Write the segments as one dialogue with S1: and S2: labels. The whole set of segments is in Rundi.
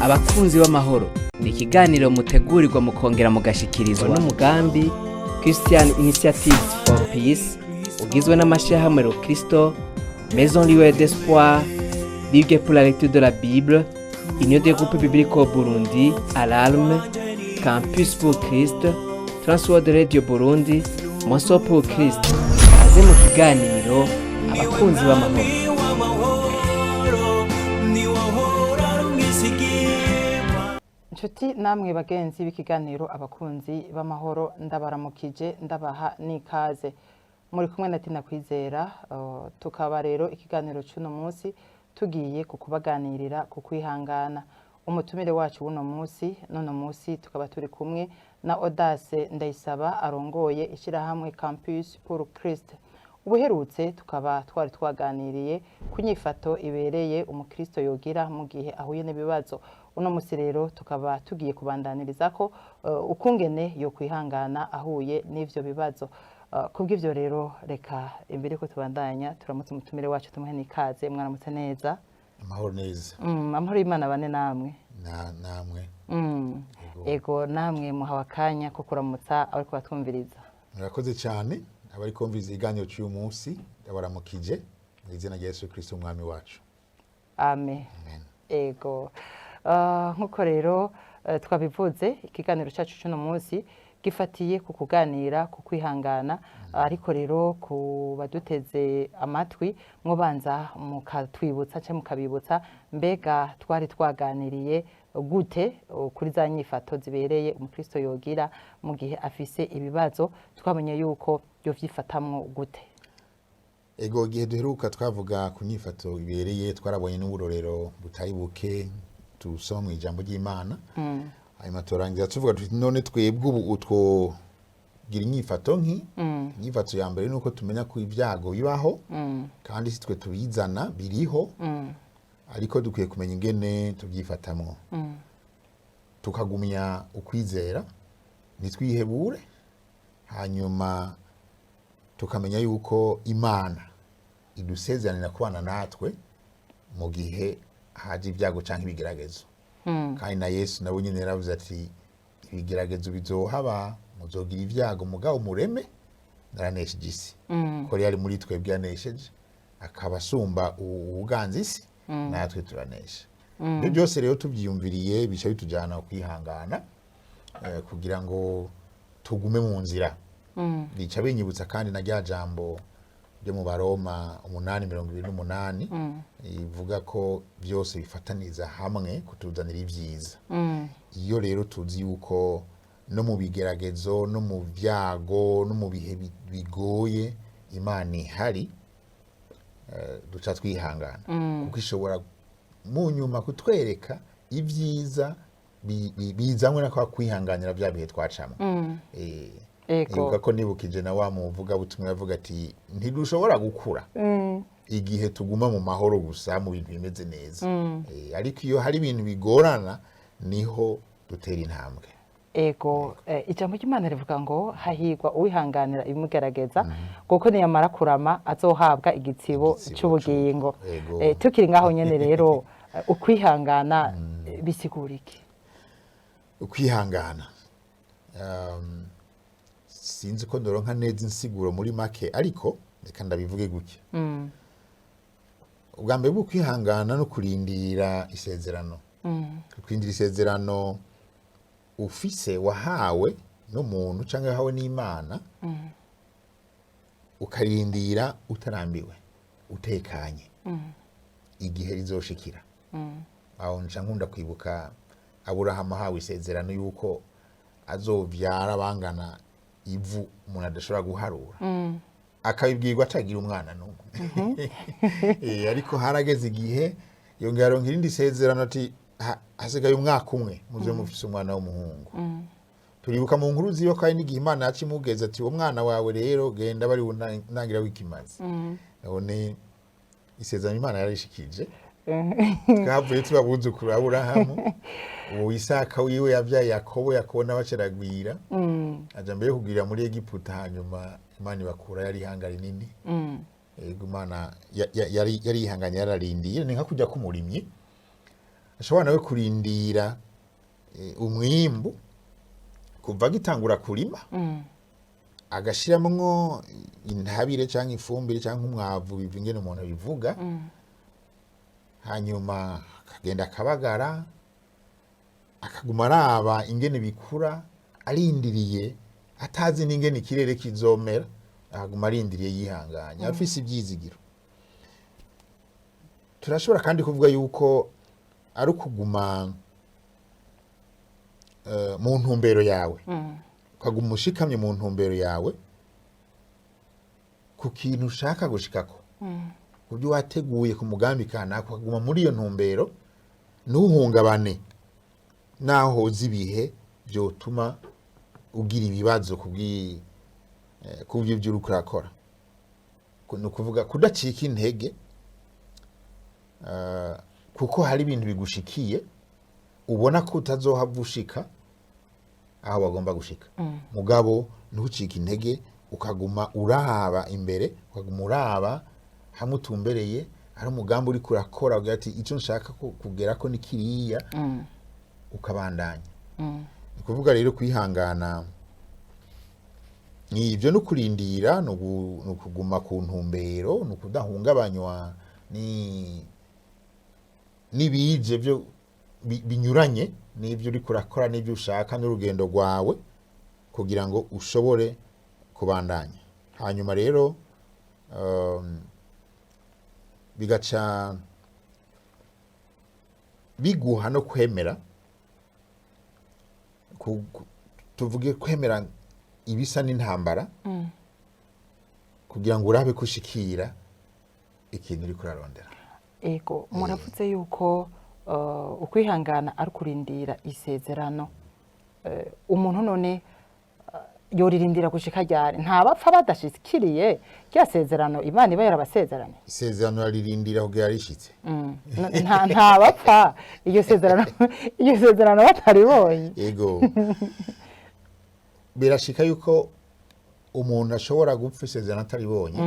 S1: Abakunzi b'amahoro ni ikiganiro mutegurirwa mukongera mugashikirizwa n'umugambi Christian Initiative for Peace, ugizwe n'amashyirahamwe Rokristo, Maison Lueur d'Espoir, Ligue pour la lecture de la Bible, Union des groupes bibliques au Burundi, Alarme, Campus pour Christ, Transworld Radio Burundi, Moso pour Christ. Kaze mu kiganiro Abakunzi b'amahoro.
S2: Inshuti namwe bagenzi b'ikiganiro Abakunzi b'Amahoro, ndabaramukije, ndabaha n'ikaze. Muri kumwe na Tina Kwizera. Tukaba rero ikiganiro cy'uno munsi tugiye ku kubaganirira ku kwihangana. Umutumire wacu w'uno munsi, n'uno munsi tukaba turi kumwe na Audace Ndayisaba, arongoye ishyirahamwe Campus pour Christ. Ubuherutse tukaba twari twaganiriye ku nyifato ibereye umukristo yogira mu gihe ahuye n'ibibazo. Uno munsi rero tukaba tugiye kubandaniriza ko ukungene yo kwihangana ahuye n'ivyo bibazo. Kubw'ivyo rero, reka imbere ko tubandanya turamutse umutumire wacu, tumuhe n'ikaze. Mwaramutse neza?
S3: Amahoro neza.
S2: Amahoro y'Imana bane namwe.
S3: Na namwe.
S2: Ego, namwe muhawe akanya ko kuramutsa abariko batwumviriza.
S3: Murakoze cyane. Abari kumviriza ikiganiro cy'uyu munsi, ndabaramukije mu izina rya Yesu Kristo Umwami wacu.
S2: Amen.
S3: Amen.
S2: Ego. Nkuko rero twabivuze, ikiganiro cyacu cy'uno munsi gifatiye ku kuganira ku kwihangana. Ariko rero ku baduteze amatwi, mubanza mukatwibutsa cyangwa mukabibutsa, mbega twari twaganiriye gute kuri za nyifato zibereye umukristo yogira mu gihe afise ibibazo? Twabonye yuko yovyifatamwo gute?
S3: Ego, igihe duheruka twavuga ku nyifato ibereye, twarabonye n'uburorero butari buke tusoma mu ijambo ry'Imana. Hanyuma turangiza tuvuga tuti: none twebwe ubu utwogira inyifato nki? Inyifato ya mbere ni uko tumenya ko ibyago bibaho, kandi si twe tubizana, biriho, ariko dukwiye kumenya ingene tubyifatamwo, tukagumya ukwizera, ntitwihebure. Hanyuma tukamenya yuko Imana idusezeranira kubana natwe mu gihe haje ibyago cyangwa ibigeragezo. Kandi na Yesu nawe nyine yaravuze ati: "Ibigeragezo bizohaba, muzogira ibyago, mugabo mureme, naranesheje isi." Ko rero ari muri twebwe yanesheje, akaba asumba ubuganza isi, natwe turanesha. Ibyo byose rero tubyiyumviriye, bica bitujyana kwihangana kugira ngo tugume mu nzira. Bica binyibutsa kandi na rya jambo ryo mu Baroma 8:28, ivuga ko byose bifataniza hamwe kutuzanira ibyiza. Iyo rero tuzi yuko no mu bigeragezo, no mu byago, no mu bihe bigoye Imana ihari, duca twihangana, kuko ishobora mu nyuma kutwereka ibyiza bizanywe na kwa kwihanganira bya bihe twacamo. Ibuka ko nibukije na wa muvugabutumwa yavuga ati: "Ntidushobora gukura igihe tuguma mu mahoro gusa, mu bintu bimeze neza." Ariko iyo hari ibintu bigorana, niho dutera intambwe.
S2: Ego, ijambo ry'Imana rivuga ngo hahirwa uwihanganira ibimugerageza, kuko niyamara kurama azohabwa igitsibo
S3: Igitsibo
S2: c'ubugingo.
S3: Ego.
S2: Tukiri ngaho nyene rero, ukwihangana bisigura iki?
S3: Ukwihangana, sinzi ko ndoronka neza insiguro muri make, ariko reka ndabivuge gutya. Ubwa mbere bwo kwihangana no kurindira isezerano, kurindira isezerano ufise, wahawe n'umuntu cyangwa wahawe n'Imana, ukarindira utarambiwe, utekanye igihe rizoshikira. Aho nca nkunda kwibuka Aburahamu ahawe isezerano yuko azovyara bangana ivu umuntu adashobora guharura, akabibwirwa atagira umwana n'umwe. Ariko harageze igihe yongera aronka irindi sezerano ati: "Hasigaye umwaka umwe muze mufise umwana w'umuhungu." Turibuka mu nkuru ziyo kandi n'igihe Imana yaca imugeza ati: "Uwo mwana wawe rero genda bari unangira w'ikimazi." None isezerano Imana yarishikije, twavuye tuba buzukuru Aburahamu. Ubu Isaka wiwe yavyaye Yakobo, Yakobo nawe acaragwira, aja mbere kugwira muri Egiputa. Hanyuma Imana ibakura, yari ihanga rinini. Ego, Imana yari yihanganye, yararindiye. Ni nka kujya k'umurimyi. Ashobora nawe kurindira umwimbu kuva agitangura kurima, agashiramwo intabire cyangwa ifumbire cyangwa umwavu, biva ingene umuntu abivuga, hanyuma akagenda akabagara, akaguma araba ingene bikura, arindiriye, atazi n'ingene ikirere kizomera, akaguma arindiriye yihanganye, afise ibyizigiro. Turashobora kandi kuvuga yuko ari ukuguma mu ntumbero yawe, ukaguma ushikamye mu ntumbero yawe ku kintu ushaka gushikako, ku byo wateguye, ku mugambi kanaka, ukaguma muri iyo ntumbero, ntuhungabane naho hoza ibihe byotuma ugira ibibazo kubw'ibyo uriko urakora. Ni ukuvuga kudacika intege kuko hari ibintu bigushikiye ubona ko utazohava ushika aho bagomba gushika. Mugabo ntucike intege, ukaguma uraba imbere, ukaguma uraba hamwe utumbereye, hari umugambi uriko urakora, ugira ati icyo nshaka kugerako ni kiriya, ukabandanya. Ni ukuvuga rero kwihangana ni ibyo, no kurindira, ni ukuguma ku ntumbero, ni ukudahungabanywa n'ibije byo binyuranye n'ibyo uriko urakora n'ibyo ushaka n'urugendo rwawe, kugira ngo ushobore kubandanya. Hanyuma rero bigaca biguha no kwemera tuvuge kwemera ibisa n'intambara, kugira ngo urabe ko ushikira ikintu uriko urarondera.
S2: Ego, muravuze yuko ukwihangana ari ukurindira isezerano. Umuntu none yoririndira gushika ryari? Nta bapfa badashikiriye rya sezerano Imana iba yarabasezeranye?
S3: Isezerano aririndira kugira rishitse.
S2: Nta bapfa iryo sezerano bataribonye?
S3: Ego, birashika yuko umuntu ashobora gupfa isezerano ataribonye,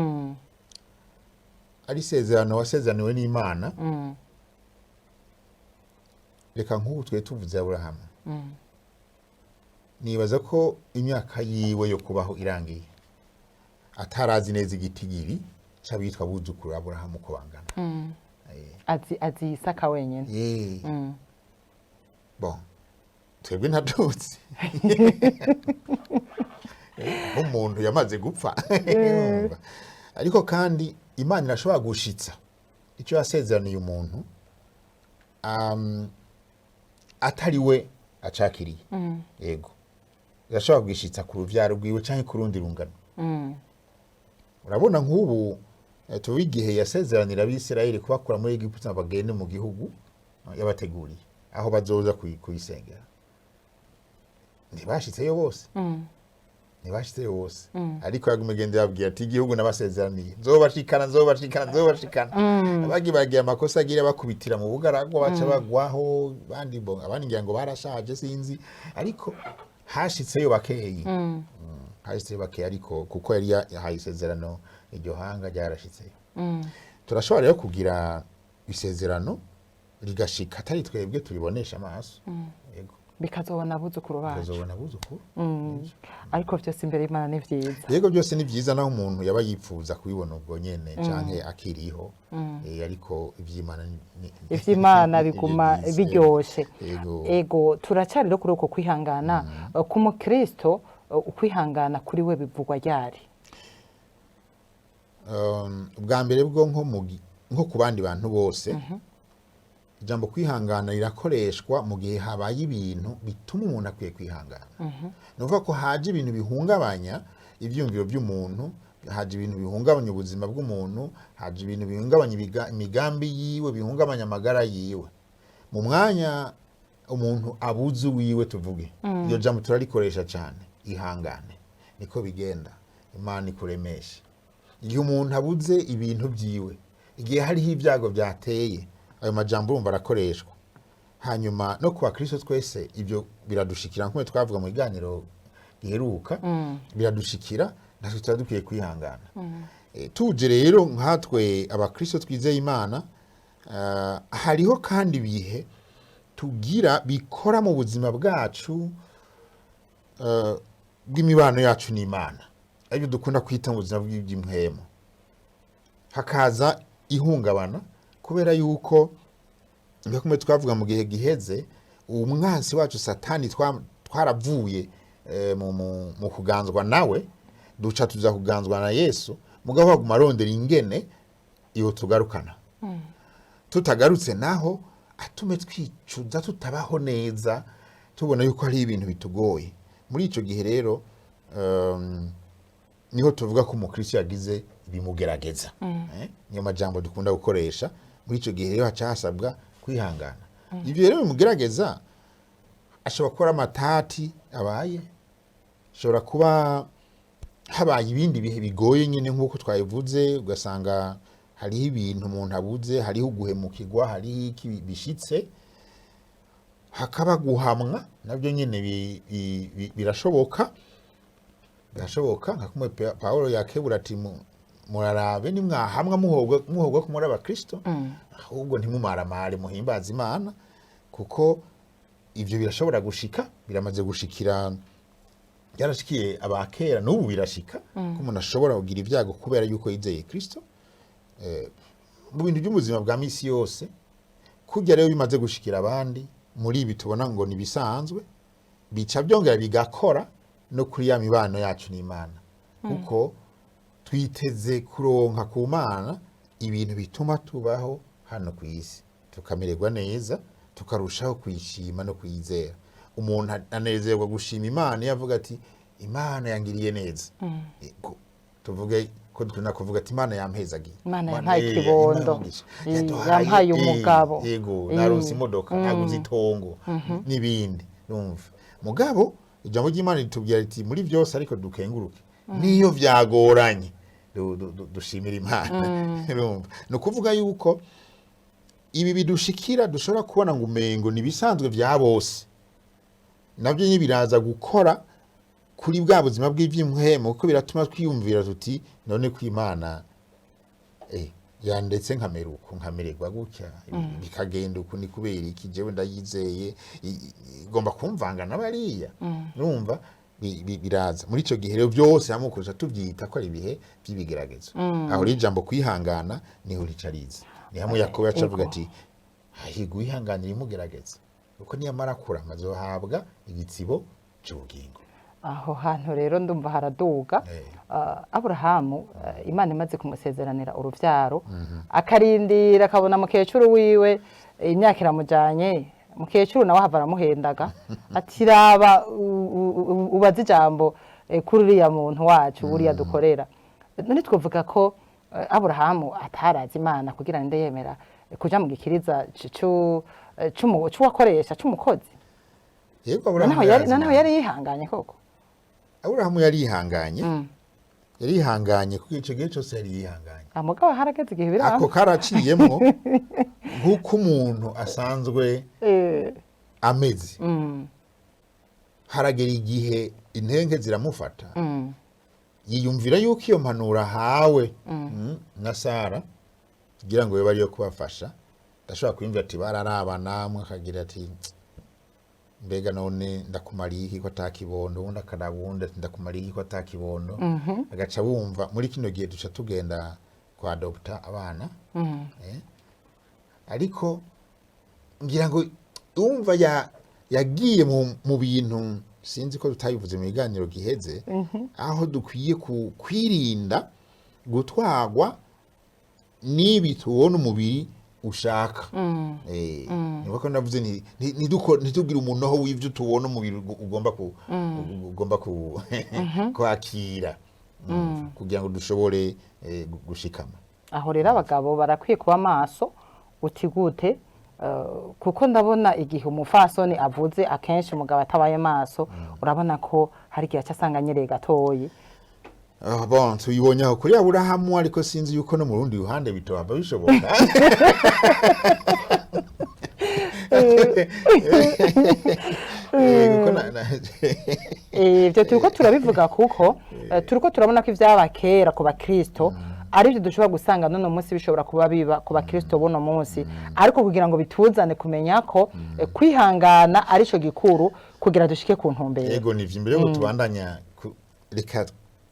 S3: ari isezerano wasezeraniwe n'Imana. Reka nk'ubu twe tuvuze Aburahamu, nibaza ko imyaka yiwe yo kubaho irangiye atarazi neza igitigiri c'abitwa buzukuru Aburahamu uko bangana.
S2: Azi Isaka wenyine.
S3: Ye. Bon, twebwe ntatuzi nk'umuntu yamaze gupfa. Urumva? Ariko kandi Imana irashobora gushitsa icyo yasezeraniye umuntu atari we acakiriye. Yego, irashobora kugishitsa ku ruvyaro rwiwe canke ku rundi rungano. Urabona nk'ubu tuba igihe yasezeranira Abisirayeli kubakura muri Egiputa ngo bagende mu gihugu yabateguriye aho bazoza kuyisengera, ntibashitseyo bose, ntibashitseyo bose. Ariko yaguma igenda yababwira ati igihugu nabasezeraniye nzobashikana, nzobashikana, nzobashikana. Abagiye bagiye amakosa agira bakubitira mu bugaragwa, baca bagwaho abandi, abandi ngira ngo barashaje, sinzi, ariko hashitseyo bakeyi. Hashitseyo bakeyi, ariko kuko yari yahaye isezerano iryo hanga, ryarashitseyo. Turashobora rero kugira isezerano rigashika atari twebwe turibonesha amaso. Yego.
S2: Bikazobona abuzukuru bacu.
S3: Tukazobona abuzukuru.
S2: Ariko vyose imbere y'Imana ni vyiza.
S3: Yego, byose ni byiza, naho umuntu yaba yipfuza kubibona ubwo nyene canke akiriho, ariko ivy'Imana
S2: Ivy'Imana
S3: ni
S2: biguma
S3: byiza.
S2: biryoshe.
S3: Yego.
S2: Ego, turacari rero kuri uko kwihangana. Ku mukristo, ukwihangana kuri we bivugwa ryari?
S3: Ubwa mbere bwo nko ku bandi bantu bose, ijambo kwihangana rirakoreshwa mu gihe habaye ibintu bituma umuntu akwiye kwihangana. Ni ukuvuga ko haje ibintu bihungabanya ibyiyumviro by'umuntu, haje ibintu bihungabanya ubuzima bw'umuntu, haje ibintu bihungabanya imigambi yiwe, bihungabanya amagara yiwe, mu mwanya umuntu abuze uwiwe, tuvuge. Iryo jambo turarikoresha cyane, ihangane, niko bigenda, Imana ikuremeshe. Igihe umuntu abuze ibintu byiwe, igihe hariho ibyago byateye, ayo majambo urumva arakoreshwa. Hanyuma no ku bakristo twese ibyo biradushikira, nk'uko twavuga mu biganiro giheruka, biradushikira, natwe tuba dukwiye kwihangana. Tuje rero nkatwe abakristo twizeye Imana, hariho kandi ibihe tugira bikora mu buzima bwacu bw'imibano yacu n'Imana, aribyo dukunda kwita mu buzima bw'iby'impwemu, hakaza ihungabana kubera yuko nka kumwe twavuga mu gihe giheze, umwansi wacu Satani twaravuye mu kuganzwa nawe, duca tuza kuganzwa na Yesu. Mugabo aguma arondera ingene iyo tugarukana. Tutagarutse naho atume twicuza, tutabaho neza, tubona yuko hari ibintu bitugoye. Muri icyo gihe rero niho tuvuga ko umukristo yagize ibimugerageza. Niyo majambo dukunda gukoresha. Muri icyo gihe rero haca hasabwa kwihangana. Ibyo rero bimugerageza ashobora kuba ari amatati abaye, ashobora kuba habaye ibindi bihe bigoye nyine nk'uko twabivuze, ugasanga hariho ibintu umuntu abuze, hariho uguhemukirwa, hariho iki bishitse, hakaba guhamwa, nabyo nyine birashoboka. Birashoboka nka kumwe Pawulo yakebura ati murarabe nimwahamwa muhobwa ko muri abakristo, ahubwo ntimumaramare, muhimbaze Imana, kuko ivyo birashobora gushika, biramaze gushikira, byarashikiye abakera, n'ubu birashika ko umuntu ashobora kugira ibyago kubera yuko yizeye Kristo. Mu bintu by'ubuzima bwa misi yose kurya rero bimaze gushikira abandi, muri ibi tubona ngo nibisanzwe, bica byongera bigakora no kuri ya mibano yacu n'Imana, kuko twiteze kuronka ku Mana ibintu bituma tubaho hano ku isi tukamererwa neza, tukarushaho kwishima no kwizera. Umuntu anezerwa gushima Imana iyo avuga ati Imana yangiriye neza. Tuvuge ko dukunda kuvuga ati Imana yampezagiye,
S2: Imana yampaye ikibondo.
S3: Imana yamugisha. Yaduhaye,
S2: yampaye umugabo.
S3: Yego, naronse imodoka, naguze itongo n'ibindi. Numva mugabo ijambo ry'Imana ritubwira riti muri byose ariko dukenguruke, niyo byagoranye dushimira Imana. Urumva, ni ukuvuga yuko ibi bidushikira dushobora kubona ngo umengo ni ibisanzwe bya bose, nabyo nyine biraza gukora kuri bwa buzima bw'iby'impwemu, kuko biratuma twiyumvira tuti none ko Imana yandetse nkamera uku, nkamererwa gutya, bikagenda uku, ni kubera iki? Jewe ndayizeye, igomba kumvanga n'abariya. Numva biraza muri icyo gihe rero byose hamwe kurusha tubyita ko ari ibihe by'ibigeragezo. Aho rero ijambo kwihangana niho rica riza. Ni hamwe Yakobo yaca avuga ati hahirwa uwihanganira imugerageza, kuko niyamara kurama azohabwa igitsibo cy'ubugingo.
S2: Aho hantu rero ndumva haraduga. Aburahamu, Imana imaze kumusezeranira uruvyaro, akarindira akabona mukecuru wiwe imyaka iramujanye, mukecuru nawe ahava aramuhendaga ati raba ubaze ijambo kuri uriya muntu wacu buriya dukorera. None twovuga ko Aburahamu atarazi Imana kugira ninde yemera kuja mu gikiriza c'uwakoresha c'umukozi?
S3: Yego, Aburahamu
S2: Noneho yari
S3: yarazi
S2: noneho
S3: Imana.
S2: yari yihanganye koko.
S3: Aburahamu yarihanganye, yarihanganye kuko icyo gihe cyose yari yihanganye.
S2: Mugabo harageze igihe biranga.
S3: Ako karaciyemwo nk'uko umuntu asanzwe ameze. Haragera igihe intenke ziramufata, yiyumvira yuko iyo mpanuro ahawe na Sara kugira ngo bibe ariyo kubafasha, ndashobora kwiyumvira ati bararabana, umwe akagira ati mbega none ndakumariye iki ko atakibondo, uwundi akaraba uwundi ati ndakumariye iki ko atakibondo, agaca bumva muri kino gihe duca tugenda kwa adopta abana. Ariko ngira ngo umva yagiye mu bintu, sinzi ko tutabivuze mu biganiro giheze, aho dukwiye kwirinda gutwarwa n'ibi tubona umubiri ushaka. Niko ko navuze ntitugire umunoho w'ivyo tubona umubiri ugomba kwakira, kugira ngo dushobore gushikama.
S2: Aho rero abagabo barakwiye kuba maso. Uti gute? Kuko ndabona igihe umufasoni avuze akenshi umugabo atabaye maso, urabona ko hari igihe aca asanga anyereye gatoyi.
S3: Ah, bon, tuyibonye aho kuri Aburahamu, ariko sinzi yuko no mu rundi ruhande bitohava bishoboka. Kuko
S2: Ivyo turiko turabivuga kuko turiko turabona ko ivyaba kera ku bakristo Aribyo dushobora gusanga none munsi bishobora kuba biba ku bakristo buno munsi, ariko kugira ngo bituzane kumenya ko kwihangana arico gikuru kugira dushike ku ntumbero.
S3: Yego, nivyo. Imbere yo tubandanya reka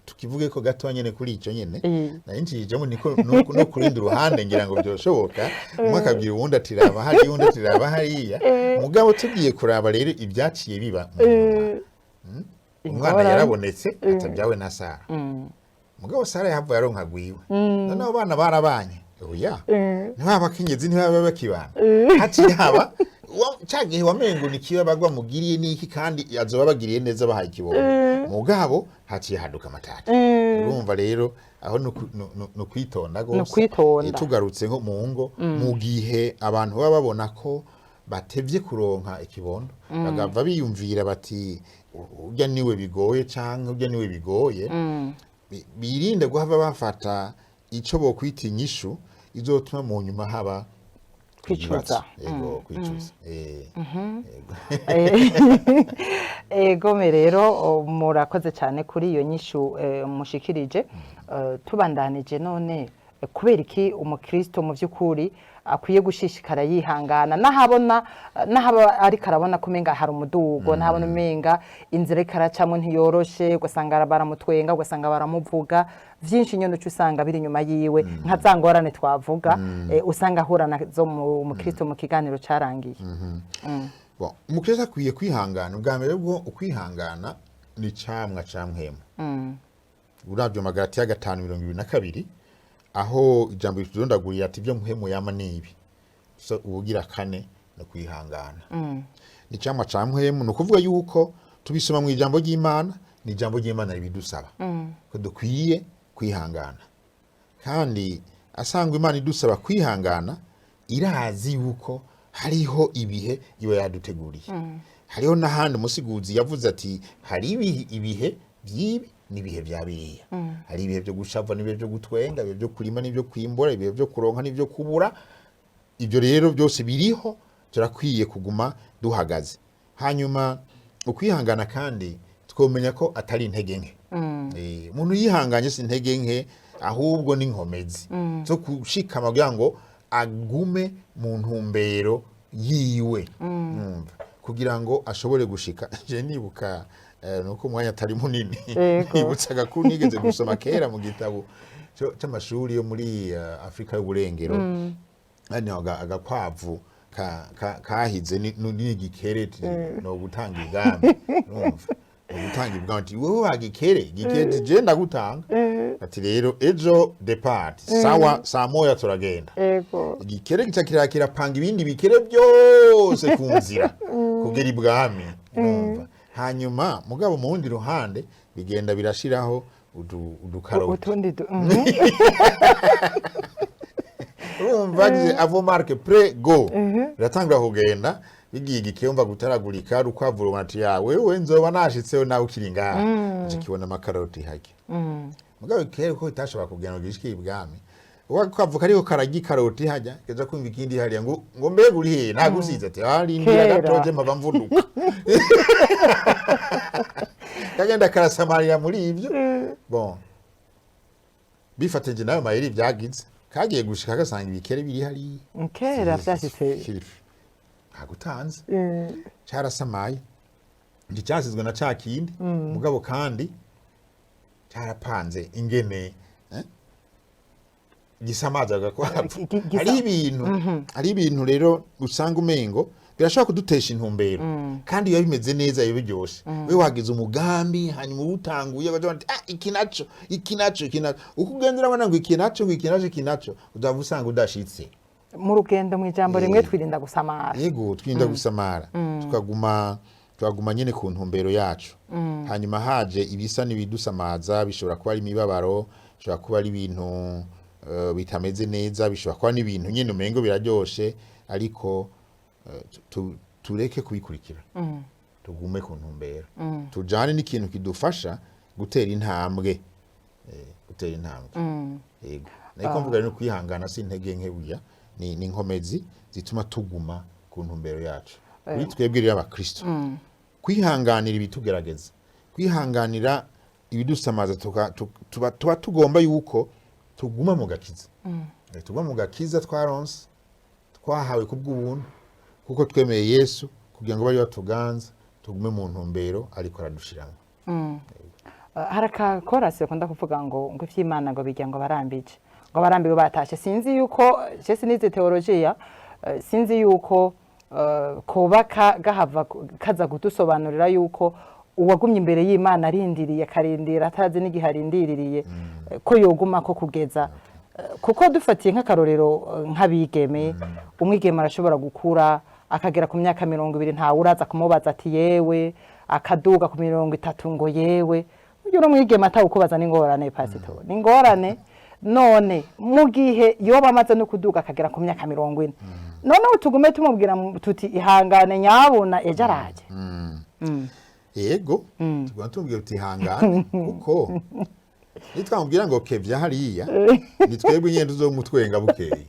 S3: tukivuge ko gato nyene kuri ico nyene nayinjijemo, niko no kurindi ruhande ngira ngo byoshoboka, umwe akabwira uwundi ati raba hariya, uwundi ati raba hariya. Mugabo tugiye kuraba rero ibyaciye biba mu nyuma. Umwana
S2: Ingorane.
S3: yarabonetse, atabyawe na Sara. Mugabo Sara yahavuye aronka gwiwe. Noneho abana barabanye, oya, ntibaba abakenyezi, ntibaba bakibana. Haciye haba ca gihe wamengo ni kiba bagwa mugiriye niki, kandi azoba bagiriye neza bahaye ikibondo. Mugabo haciye haduka amatati. Urumva rero aho ni ukwitonda gose.
S2: Ukwitonda.
S3: Tugarutse nko mu ngo, mu gihe abantu baba babona ko batevye kuronka ikibondo, bagava biyumvira bati urya niwe bigoye canke urya niwe bigoye, birinde guhava bafata ico bokwita inyishu izotuma mu nyuma haba
S2: Kwicuza.
S3: ibibazo. Yego, kwicuza. Yego.
S2: Egome rero murakoze cyane kuri iyo nyishu mushikirije. Tubandanije none, kubera iki umukristo mu by'ukuri akwiye gushishikara yihangana n'ahabona, n'ahaba ariko arabona ko umenga hari umudugo, n'ahabona umenga inzira ariko aracamo ntiyoroshe, ugasanga baramutwenga, ugasanga baramuvuga vyinshi nyene, uca usanga biri inyuma yiwe nka za ngorane twavuga, usanga ahura nazo mu mukristo mu kiganiro carangiye?
S3: Bon, umukristo akwiye kwihangana. Ubwa mbere bwo ukwihangana ni camwa ca mpwemu. Uravye mu Magalatiya 5:22, aho ijambo ritudondagurira ati ibyo mpwemu yama ni ibi, so ubugira kane no kwihangana ni camwa ca mpwemu. Ni ukuvuga yuko tubisoma mu ijambo ry'Imana, ni ijambo ry'Imana ribidusaba ko dukwiye kwihangana. Kandi asangwa Imana idusaba kwihangana, irazi yuko hariho ibihe iba yaduteguriye. Hariho n'ahandi umusiguzi yavuze ati hari ibihe by'ibi n'ibihe bya biriya, hari ibihe byo gushava n'ibihe byo gutwenga, ibihe byo kurima n'ibyo kwimbura, ibihe byo kuronka n'ibyo kubura. Ibyo rero byose biriho, turakwiye kuguma duhagaze. Hanyuma ukwihangana kandi twomenya ko atari intege nke. Umuntu yihanganye si intege nke, ahubwo ni inkomezi zo gushikama kugira ngo agume mu ntumbero yiwe. Mwumva? Kugira ngo ashobore gushika. Je nibuka, nuko umwanya atari munini, nibutsa agakuru nigeze gusoma kera mu gitabo c'amashuri yo muri Afrika y'Uburengero. Hano agakwavu kahize n'igikere no gutanga ibwami. Urumva, no gutanga ibwami, ati wowe wagikere, igikere ati je ndagutanga, ati rero ejo départ sawa saa 1 turagenda. Igikere gica kirapanga ibindi bikere byose ku nzira kugera ibwami. Urumva, hanyuma mugabo mu wundi ruhande bigenda birashiraho udukaroti.
S2: Utundi
S3: Urumva bagize avant marche prêt go, biratangura kugenda bigiye. Igikere umva gutaragurika, rukwavu rubona ati ya wewe nzoba nashitseho nawe ukiri ngaha, nje kibona amakaroti hake. Mugabo ikere ko itashobora kugenda ngo gishike ibwami, wakwavu kariko kararya ikaroti hajya kaja kumva ikindi hariya ngo mbega uri hehe, nagusize? Ati arindira
S2: Kera.
S3: gato je mpava mvuduka. Kagenda karasamarira muri ivyo. Bon, bifatanyije nayo mayeri byagize, kagiye gushika gasanga ibikere biri hariya.
S2: Kera vyashitse.
S3: Ntagutanze, carasamaye, nticyasizwe na ca kindi. Mugabo kandi carapanze ingene gisamaza agakwavu. Hari ibintu rero usanga umengo birashobora kudutesha intumbero, kandi biba bimeze neza, biba biryoshe. We wagize umugambi, hanyuma uwutanguye bakavuga bati ah, iki naco, iki naco, iki naco, uko ugenda urabona ngo iki naco, ngo iki naco, iki naco, uzava usanga udashitse.
S2: Mu rugendo, mu ijambo rimwe, twirinda gusamara.
S3: Yego, twirinda gusamara, tukaguma nyine ku ntumbero yacu. Hanyuma haje ibisa n'ibidusamaza, bishobora kuba ari imibabaro, bishobora kuba ari ibintu bitameze neza, bishobora kuba n'ibintu nyine umengo biraryoshe, ariko tureke kubikurikira, tugume ku ntumbero, tujane n'ikintu kidufasha gutera intambwe, gutera intambwe. Yego, ariko mvuga rero kwihangana si intege nke burya, ni inkomezi zituma tuguma ku ntumbero yacu. Kuri twebwe rero abakristo, kwihanganira ibitugerageza, kwihanganira ibidusamaza, tuba tugomba yuko Tuguma mu gakiza. Tuguma mu gakiza twaronse, twahawe kubw'ubuntu, kuko twemeye Yesu kugira ngo bari batuganza, tugume mu ntumbero ariko aradushiramo.
S2: Hari akakorasi bakunda kuvuga ngo ivy'Imana ngo bijya ngo barambije, ngo barambiwe batashe. Sinzi yuko je sinize teologiya, sinzi yuko koba gahava kaza kudusobanurira yuko uwagumye imbere y'Imana arindiriye, akarindira atazi n'igihe arindiririye, ko yoguma ko kugeza, kuko dufatiye nk'akarorero, nk'abigeme, umwigeme arashobora gukura akagera ku myaka 20, ntawe uraza kumubaza ati yewe, akaduga ku 30 ngo yewe. Burya uno mwigeme atawukubaza n'ingorane, pasito, n'ingorane. None mu gihe yoba amaze no kuduga akagera ku myaka 40, noneho tugume tumubwira tuti ihangane nyabuna, ejo araje?
S3: Yego, tuguma tumubwira uti hangane, kuko nitwamubwira ngo kevya hariya, ni twebwe nyene tuzomutwenga bukeye.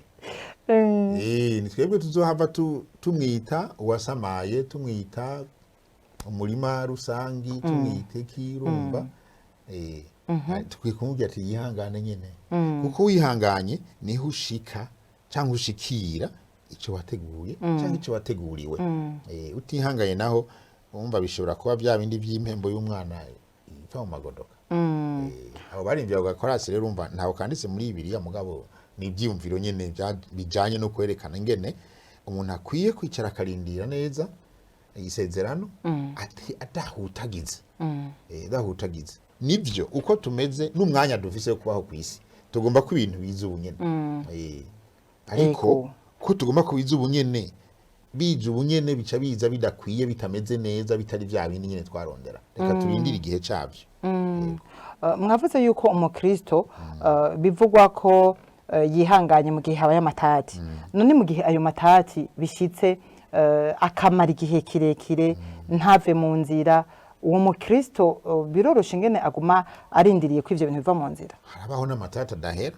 S3: Ni twebwe tuzohava tumwita uwasamaye, tumwita umurima rusangi, tumwite ki, urumva. Tukwiye kumubwira ati yihangane nyene, kuko wihanganye niho ushika cyangwa ushikira icyo wateguye cyangwa icyo wateguriwe. Utihanganye naho, wumva bishobora kuba bya bindi by'impembo y'umwana iva mu magodoka. Abo baririmbyi ako gakorasi rero, urumva ntawe kanditse muri Bibiliya, mugabo ni ibyiyumviro nyene bijanye no kwerekana ingene umuntu akwiye kwicara akarindira neza isezerano adahutagize. Adahutagize. Nivyo, uko tumeze n'umwanya dufise wo kubaho kw'isi, tugomba ko ibintu biza ubu nyene. Ariko ko tugomba kubiza ubu nyene, bije ubu nyene bica biza bidakwiye, bitameze neza, bitari vya bindi nyene twarondera. Reka turindire igihe cavyo. Yego.
S2: Mwavuze yuko umukristo bivugwa ko yihanganye mu gihe habaye amatati. None mu gihe ayo matati bishitse akamara igihe kirekire ntave mu nzira, uwo mukristo biroroshe ingene aguma arindiriye ko ivyo bintu biva mu nzira?
S3: Harabaho n'amatati adahera.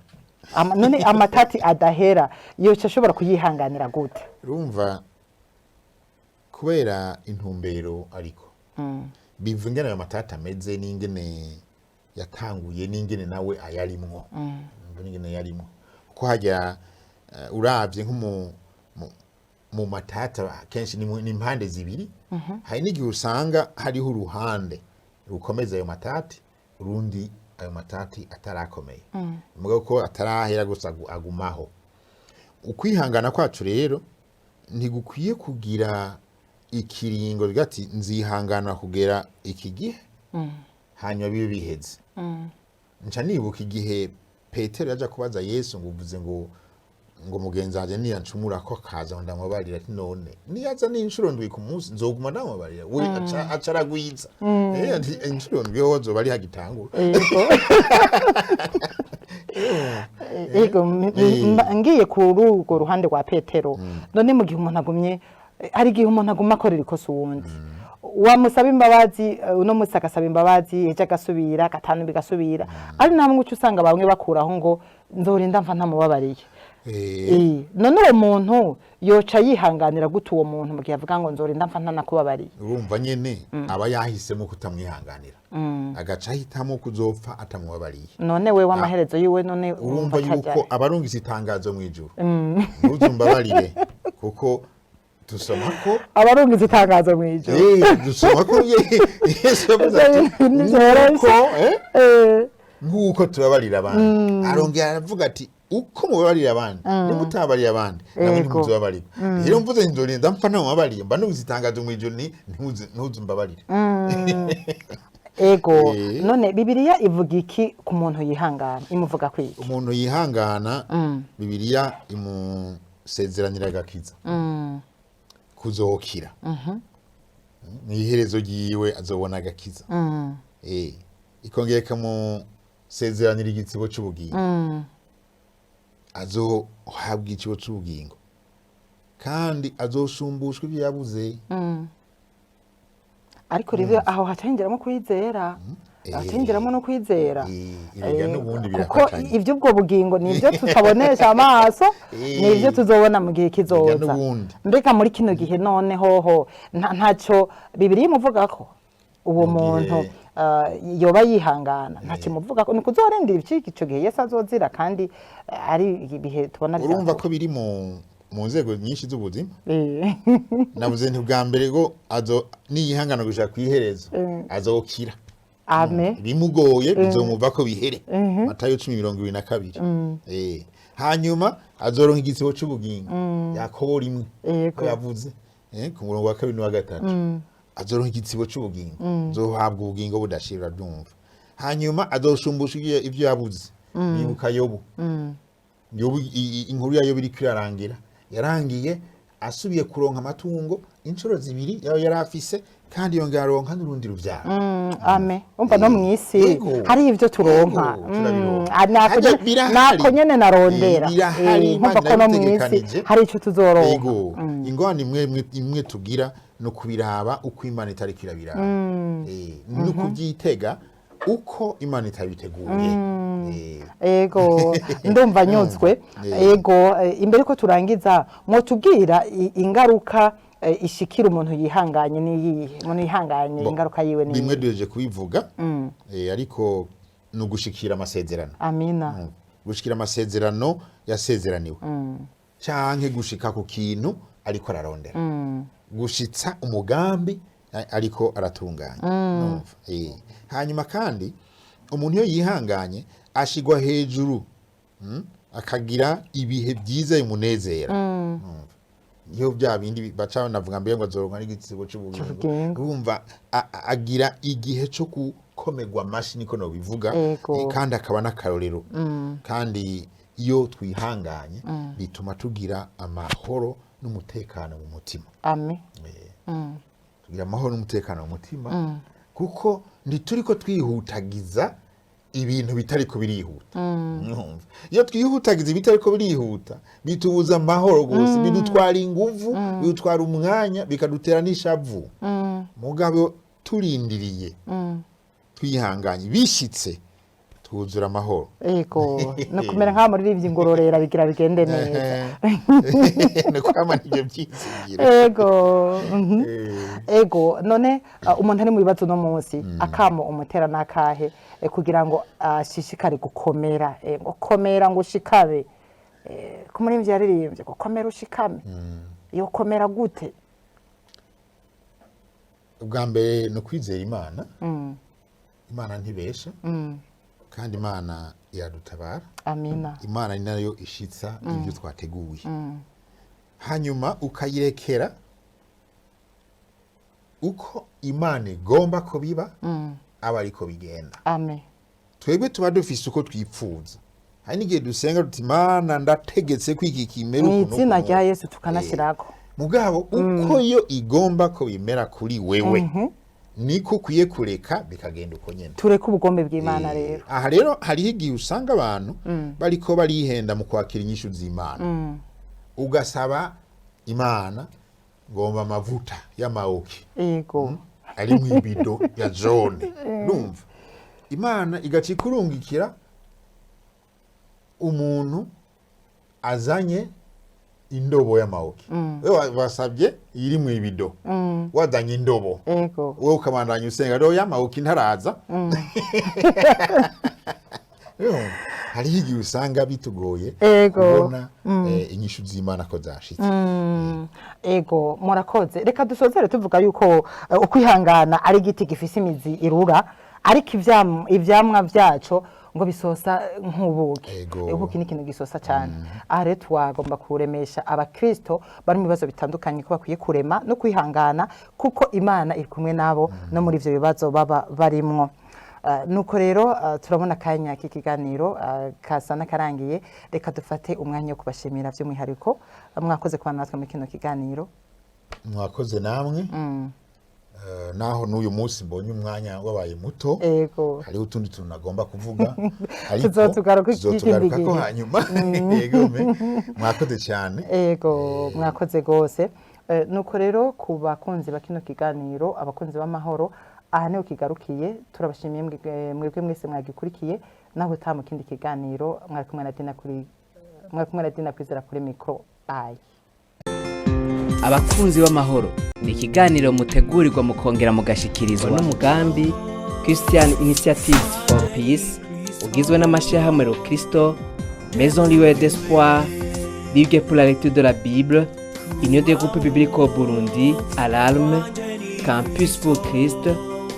S2: None amatati adahera yoca ashobora kuyihanganira gute?
S3: Urumva, kubera intumbero, ariko biva ingene ayo matati ameze n'ingene yatanguye n'ingene nawe ayarimwo. Umva, n'ingene yarimwo, kuko hajya uravye nko mu matata kenshi ni impande zibiri. Hari n'igihe usanga hariho uruhande rukomeza ayo matati, urundi ayo matati atarakomeye, mugabo ko atarahera gusa agumaho. Ukwihangana kwacu rero ntigukwiye kugira ikiringo bivuga ati nzihangana kugera iki gihe, hanyuma bibe biheze. Nca nibuka igihe Petero yaja kubaza Yesu ngo uvuze ngo mugenzi wanje niyancumura ko akaza ngo ndamubabarira, ati none niyaza n'inshuro ndwi ku munsi nzoguma ndamubabarira? We aca aragwiza. Ati inshuro ndwi ho zoba ari hagitangura.
S2: Yego, ngiye kuri urwo ruhande rwa Petero. None mu gihe umuntu agumye, hari igihe umuntu aguma akorera ikosa uwundi, wamusaba imbabazi, uno munsi agasaba imbabazi, ejo agasubira, gatanu bigasubira, ari namwe uca usanga bamwe bakuraho ngo nzorinda mfa ntamubabariye. None uwo muntu yoca yihanganira gute uwo muntu mu gihe avuga ngo nzorinda mfa ntanakubabariye?
S3: Urumva nyene aba yahisemo kutamwihanganira, agaca ahitamo kuzopfa atamubabariye.
S2: None wewe amaherezo yiwe none
S3: urumva
S2: urumva
S3: yuko
S2: atajya
S3: abarungitse itangazo mu ijuru, ntuzumbabarire, kuko dusoma ko
S2: abarungitse itangazo mu ijuru.
S3: Dusoma ko Yesu yavuze ati
S2: Ntivyoroshe.
S3: nk'uko nk'uko tubabarira abandi. Arongera aravuga ati uko mubabarira abandi, nimutabarira abandi namwe ntimuzobabarirwa. Rero mvuze nzorinda mpfa ntamubabariye, mba numvise itangazo mu ijuru ni ntuzumbabarire.
S2: Ego. None Bibiliya ivuga iki ku muntu yihangana? Imuvuga kwiki?
S3: Umuntu yihangana, Bibiliya imusezeranira agakiza, kuzokira mu iherezo ryiwe azobona agakiza. Ikongera ikamusezeranira igitsibo c'ubugingo, azohabwa igitsibo c'ubugingo kandi azosumbushwa ibyo yabuze.
S2: Ariko rero aho haca hinjiramo kwizera, haca hinjiramo no kwizera.
S3: Erega n'ubundi
S2: kuko
S3: birafatanye.
S2: Iby'ubwo bugingo ni ibyo tutabonesha amaso, ni ibyo tuzobona mu gihe kizoza.
S3: Erega n'ubundi.
S2: Mbega muri kino gihe none hoho ntacyo Bibiliya imuvuga ko uwo
S3: Mu gihe
S2: muntu yoba yihangana ntakimuvuga ko ni kuzorindira ico gihe Yesu azozira, kandi ari ibihe tubona vya
S3: Urumva ko biri mu nzego nyinshi z'ubuzima. Navuze nti bwa mbere ngo azo niyihangana gushika kw'iherezo azokira.
S2: Amen.
S3: Bimugoye bizomuva ko bihere, Matayo 10:22. Hanyuma azoronka igisibo c'ubugingo, Yakobo 1 ko yavuze ku murongo wa 2 n'uwa 3, azoronka igisibo c'ubugingo, azohabwa ubugingo budashira, urabyumva. Hanyuma azoshumbusha ivyo yabuze. Nibuka Yobu. Yobu, inkuru ya Yobu iriko irarangira, yarangiye asubiye kuronka amatungo inshuro zibiri yayo yari afise, kandi yongera aronka n'urundi ruvyaro.
S2: Amen. Umva, no mw'isi hari ivyo turonka.
S3: Yego, turabironka.
S2: Nako
S3: Harya birahari.
S2: Nako nyene narondera.
S3: Birahari,
S2: Nkumva
S3: Imana
S2: ko no mw'isi
S3: yabitegekanije.
S2: hari ico tuzoronka.
S3: Yego, ingorane imwe tugira no kubiraba uko Imana itariko irabiraba, no kubyitega uko Imana itabiteguye.
S2: Ego, ndumva nyuzwe. Ego, imbere ko turangiza, mwotubwira ingaruka ishikira umuntu yihanganye niyihe? Umuntu yihanganye, ingaruka yiwe ni
S3: Bimwe
S2: iyihe?
S3: duheje kubivuga, ariko ni ugushikira amasezerano.
S2: Amina.
S3: Gushikira amasezerano yasezeraniwe, canke gushika ku kintu ariko ararondera, gushitsa umugambi ariko aratunganya. Numva. Hanyuma kandi umuntu iyo yihanganye ashigwa hejuru, akagira ibihe byiza bimunezera. Numva. Iyo bya bindi baca navuga mbere ngo azoronka n'igisibo c'ubugingo.
S2: C'ubugingo.
S3: Urumva agira igihe cyo gukomerwa amashi, niko nobivuga. Kandi akaba n'akarorero. Kandi iyo twihanganye bituma tugira amahoro n'umutekano mu mutima.
S2: Amen.
S3: Tugira amahoro n'umutekano mu mutima kuko ntituriko twihutagiza ibintu bitariko birihuta. Mwumva? Iyo twihutagiza ibitariko birihuta bitubuza amahoro gose, bidutwara inguvu, bidutwara umwanya, bikadutera n'ishavu. Mugabo turindiriye twihanganye, bishitse twuzura amahoro.
S2: Ego, no kumera nk'aho muririmbyi ngororera bigira bigende neza.
S3: Ni kwama nibyo byizigiro.
S2: Ego. Ego, none umuntu ari mu bibazo no munsi, akamo umutera n'akahe kugira ngo ashishikare gukomera, ngo komera, ngo ushikabe, ko umuririmbyi yaririmbye ngo komera ushikame, iyo komera gute?
S3: Ubwa mbere ni ukwizera Imana. Imana ntibesha, kandi Imana iradutabara.
S2: Amina.
S3: Imana ni nayo ishitsa ibyo twateguye, hanyuma ukayirekera uko Imana igomba ko biba, aba ariko bigenda.
S2: Amen.
S3: Twebwe tuba dufise uko twipfuza. Hari n'igihe dusenga tuti: "Imana, ndategetse ko iki kimera
S2: mu
S3: uku
S2: izina
S3: n'uku."
S2: rya Yesu, tukanashirako.
S3: Mugabo uko yo igomba ko bimera kuri wewe, niko ukwiye kureka bikagenda uko nyene.
S2: Tureke ubugombe bw'Imana rero.
S3: Aha rero hariho igihe usanga abantu bariko barihenda mu kwakira inyishu z'Imana. Ugasaba Imana: "Ngomba amavuta y'amaoki ari mu ibido ya jaune." Numva Imana igaca ikurungikira umuntu azanye indobo y'amaoki. Wewe wasabye iri mu ibido, wazanye indobo. Wowe ukabandanya usenga rero, y'amaoki ntaraza. Urumva? Hariho igihe usanga bitugoye kubona inyishu z'Imana ko zashitse.
S2: Ego, murakoze. Reka dusozere tuvuga yuko ukwihangana ari igiti gifise imizi irura, ariko ivyamwa vyaco ngo bisosa nk'ubuki. Ubuki ni ikintu gisosa cyane. Aha rero twagomba kuremesha abakristo bari mu bibazo bitandukanye ko bakwiye kurema no kwihangana, kuko Imana iri kumwe nabo no muri ivyo bibazo baba barimwo. Nuko rero turabona akanya k'ikiganiro kasa n'akarangiye. Reka dufate umwanya wo kubashimira by'umwihariko. Mwakoze kubana natwe muri kino kiganiro.
S3: Mwakoze namwe. Naho n'uyu munsi mbonye umwanya wabaye muto, hariho utundi tuntu nagomba kuvuga, ariko
S2: Tuzotugaruka ikindi
S3: tuzotugarukako
S2: gihe.
S3: hanyuma. Yego me, mwakoze cyane.
S2: Ego, mwakoze rwose. Nuko rero ku bakunzi ba kino kiganiro, abakunzi b'amahoro, aha niho kigarukiye. Turabashimiye mwebwe mwese mwagikurikiye. Nawe utaha mu kindi kiganiro. Mwari kumwe na Dina Kwizera kuri mikoro. Bye.
S1: Abakunzi b'amahoro ni ikiganiro mutegurirwa mukongera mugashikirizwa n'umugambi. Christian Initiatives for Peace ugizwe n'amashyirahamwe Rokristo, Maison Lueur d'Espoir, Ligue pour la lecture de la Bible, Union des groupes bibliques au Burundi, Alarme, Campus pour Christ,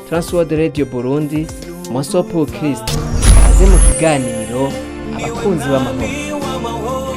S1: Transworld Radio Burundi, Moso pour Christ. Kaze mu kiganiro abakunzi b'amahoro.